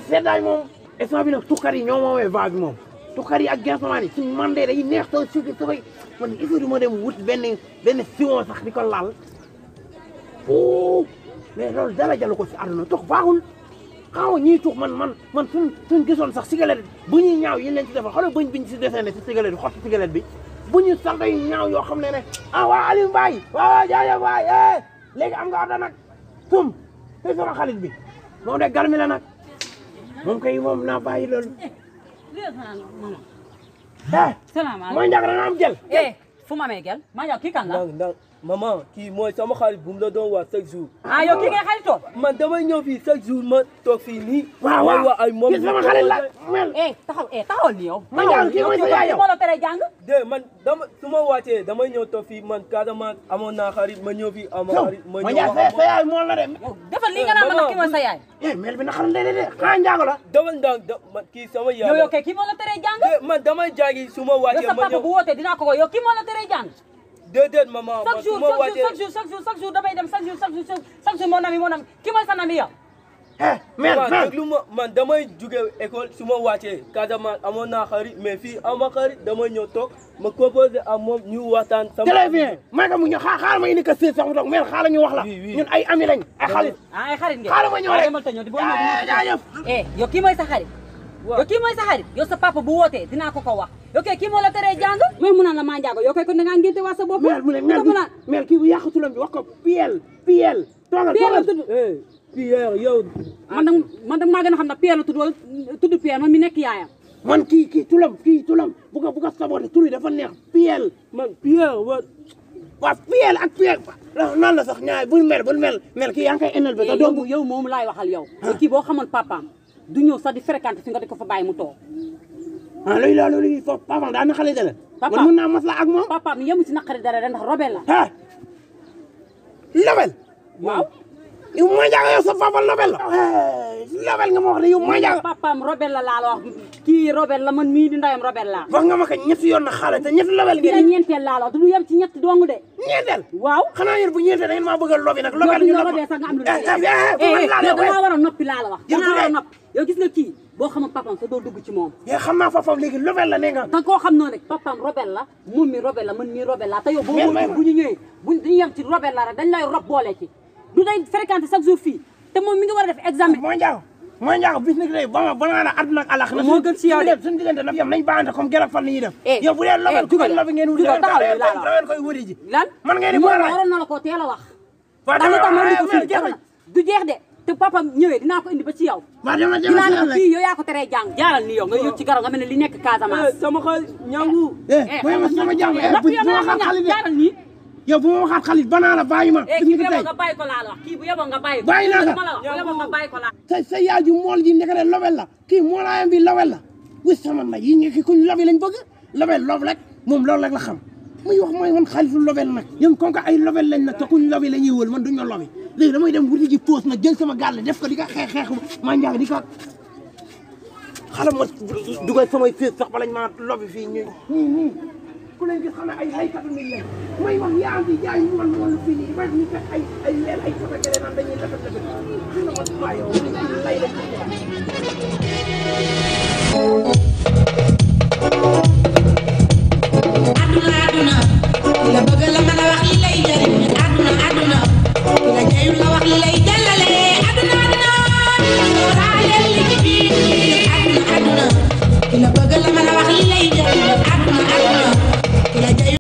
seddaay moom instant bi nag tukkar yi ñoo moomee vague moom tukkar yi ak gensomaan yi suñ mandee day neex sa suuki sabay man il faut ma dem wut benn siwon sax di ko laal o mais loolu dara jalu ko si àdduna tux baaxul xaw ñiy tux man suñ gisoon sax cigarette bu ñuy ñaaw yi leen ci defal xoolal bëñ biñ si dessiné si cigarette bi xott cigarette bi bu ñu salte yu ñaaw yoo xam ne ah waa Aliou Mbaye waaw jaajëf waay léegi am nga oto nag sum te sama xalit bi moom de garmi la nag moom kay moom naa bàyyi loolu. salaamaaleykum mooy njàkk dana am gel. fu ma amee gel maa yow kii kan la. ndax maman kii mooy sama xarit bu mu la doon wax chaque jour. ah yow kii ngay xaritoo. man damay ñëw fii chaque jour ma toog fii nii. waaw ay moom kii sama xarit la mel. taxawal ni yow. ma njàng kii mooy sa yaay yow moo la tere jàng. de man su ma wàccee damay ñëw toog fii man Casamance amoon naa xarit ma ñëw fii ama xarit ma ñëw sa yaay moo la de. defal li nga naan ma nag kii mooy sa yaay. mel bi na xaral de xanaa njaago la. dawal ndànk man kii sama yaay yow kay kii moo la tere jàng. man damay jàngi su ma wàccee yow sa papa bu wootee dinaa ko yow kii moo la tere jàng. déedéet maman man su ma wàccee chaque jour damay dem chaque jour mon ami kii mooy sa ami yow. mel déglu ma man damay jóge école su ma wàccee Casamance amoon naa xarit mais fii ama xarit damay ñëw toog ma composé ak moom ñu waxtaan. très bien maa ngi mu ñu xaaral ma indi ko séet sax mu toog mel xaaral ñu wax la. ñun ay ami lañ ay xarit. ay xarit ngeen xaaral ma ñëw rek jaajëf. yow kii mooy sa xarit. yow kii mooy sa xarit yow sa papa bu wootee dinaa ko wax yow kay kii moo la teree jàng. mais mu naan la maa njaago yow kay kon da ngaa ngénte waa sa bopp. mel kii bu yàqatulam bi wax ko Piel. toogal Pierre yow. man da maa gën a xam ne Pierre la tudd wala tudd Pierre man mi nekk yaayam. man kii tulam bu ko saboté tur yi dafa neex Piel. man Pierre waaw Piel ak Piel nan la sax ñaay bul mel kii yaa ngi koy enal ba. yow moom laay waxal yow. kii boo xamoon papaam du ñëw sax di fréquenté fi nga di ko fa bàyyi mu toog. loolu foofu papaam daa naqari dara. man mën naa masla ak moom. papaam yemu si naqari dara ndax robel la. Lobel. waaw. yow maa njaaga yow sa papa Lobel la. Lobel nga ma wax ne yow maa njaaga. papaam robel la laa la wax kii robel la man mii di ndayam robel la. wax nga ma ko ñetti yoon na xaale te ñetti Lobel ngeen. kii ñeenteel laa la wax du yem ci ñetti dong de. ñeenteel. waaw xanaa yéen bu ñeenteel da ngeen maa bëgg a lobi nag. Lobel ñu robel sax nga am lu dangaa war a noppi laa la wax. dangaa war a noppi yow gis nga kii boo xamoon papaam sa doo dugg ci moom. yow xam naa papaam léegi Lobel la ne nga. da koo xam noonu rek papaam robel la moom mi robel la man mii robel la te yow boo bu ñu ñëwee bu ñu yem ci robel la rek dañ lay rob boole ci du day fréquenté chaque jour fii te moom mi ngi war a def examen. mooy njaago bis ni day ba nga na àdduna ak alax na moo gën ci yow de suñu diggante na yem nañ baante comme gerab fan ni ñuy def yow bu dee Lobel ku ngeen lobi ngeen wut leen koy wëri ji lan man ngeen di waroon na la ko teel a wax ndax lu tax ma indi ko fii du jeex de te papa ñëwee dinaa ko indi ba ci yow dinaa ne ko fii yow yaa ko teree jàng jaaral ni yow nga yóbbu ci garab nga mel ne li nekk Casamance sama xel ñangu sama jàng jaaral nii yow bu ma waxaat xalit banaa la bàyyi ma. kii bu yeboo nga bàyyi ko laa la wax kii bu yeboo nga bàyyi ko. bàyyi naa ko bu yeboo nga bàyyi ko laa. sa yaay ju mool ji ndekete Lobel la kii moolaayam bi Lobel la wis sama nag yi ñu kuñ lobi lañ bëgg Lobel lob rek moom loolu rek la xam muy wax mooy man xalitu Lobel nag ñoom comme que ay Lobel lañ nag te kuñ lobi la ñuy wël man duñ ma lobi léegi damay dem wuti ji poos nag jël sama gàll def ko di ko xeexu maa njàng di ko xala ma dugal samay féet sax balañ maa lobi fii nii ku leen gis xam ne ay laykatu nit lañ mooy wax yaa ngi jaay man moom fii nii ba ñu fekk ay leen ay photo gele naan dañuy lafet waaye yow lay la aduna la bëgg la mën a wax li lay jëriñ aduna la jeyul la wax li lay jàllale aduna raayal li ci biir aduna la bëgg la mën a wax li lay